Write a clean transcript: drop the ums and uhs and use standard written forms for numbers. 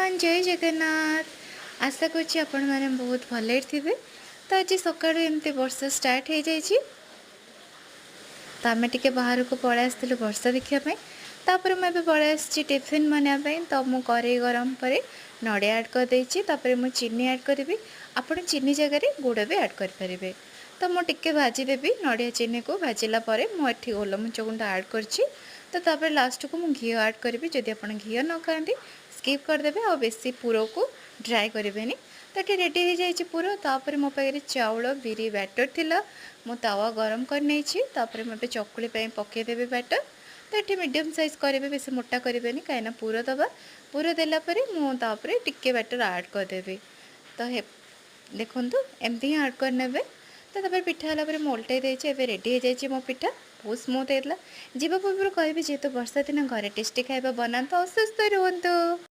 Everyone, ଜୟ ଜଗନ୍ନାଥ। ଆଶା କରୁଛି ଆପଣମାନେ ବହୁତ ଭଲରେ ଥିବେ। ତ ଆଜି ସକାଳୁ ଏମିତି ବର୍ଷା ଷ୍ଟାର୍ଟ ହେଇଯାଇଛି, ତ ଆମେ ଟିକେ ବାହାରକୁ ପଳେଇ ଆସିଥିଲୁ ବର୍ଷା ଦେଖିବା ପାଇଁ। ତାପରେ ମୁଁ ଏବେ ପଳେଇ ଆସିଛି ଟିଫିନ୍ ବନେଇବା ପାଇଁ। ତ ମୁଁ କରେଇ ଗରମ ପରେ ନଡ଼ିଆ ଆଡ଼୍ କରିଦେଇଛି। ତାପରେ ମୁଁ ଚିନି ଆଡ଼୍ କରିବି। ଆପଣ ଚିନି ଜାଗାରେ ଗୁଡ଼ ବି ଆଡ଼୍ କରିପାରିବେ। ତ ମୁଁ ଟିକେ ଭାଜିଦେବି ନଡ଼ିଆ ଚିନିକୁ। ଭାଜିଲା ପରେ ମୁଁ ଏଠି ଗୋଲମରିଚ ଗୁଣ୍ଡ ଆଡ଼୍ କରିଛି। ତ ତାପରେ ଲାଷ୍ଟକୁ ମୁଁ ଘିଅ ଆଡ଼୍ କରିବି। ଯଦି ଆପଣ ଘିଅ ନ ଖାଆନ୍ତି, ସ୍କିପ୍ କରିଦେବେ ଆଉ ବେଶୀ ପୁରକୁ ଡ୍ରାଏ କରିବେନି। ତ ଏଠି ରେଡ଼ି ହେଇଯାଇଛି ପୁର। ତାପରେ ମୋ ପାଖରେ ଚାଉଳ ବିରି ବ୍ୟାଟର୍ ଥିଲା। ମୁଁ ତାୱା ଗରମ କରିନେଇଛି। ତାପରେ ମୁଁ ଏବେ ଚକୁଳି ପାଇଁ ପକାଇଦେବି ବ୍ୟାଟର୍। ତ ଏଠି ମିଡ଼ିୟମ୍ ସାଇଜ୍ କରିବେ, ବେଶୀ ମୋଟା କରିବେନି, କାହିଁକିନା ପୁର ଦେବା। ପୁର ଦେଲା ପରେ ମୁଁ ତାପରେ ଟିକେ ବ୍ୟାଟର୍ ଆଡ଼୍ କରିଦେବି। ତ ଦେଖନ୍ତୁ, ଏମିତି ହିଁ ଆଡ଼୍ କରିନେବେ। ତ ତାପରେ ପିଠା ହେଲା ପରେ ମୁଁ ଓଲଟାଇ ଦେଇଛି। ଏବେ ରେଡ଼ି ହେଇଯାଇଛି ମୋ ପିଠା। ବହୁତ ସ୍ମୁଥ୍ ହେଇଥିଲା। ଯିବା ପୂର୍ବରୁ କହିବି, ଯେହେତୁ ବର୍ଷା ଦିନ, ଘରେ ଟେଷ୍ଟି ଖାଇବା ବନାନ୍ତୁ ଆଉ ସୁସ୍ଥ ରୁହନ୍ତୁ।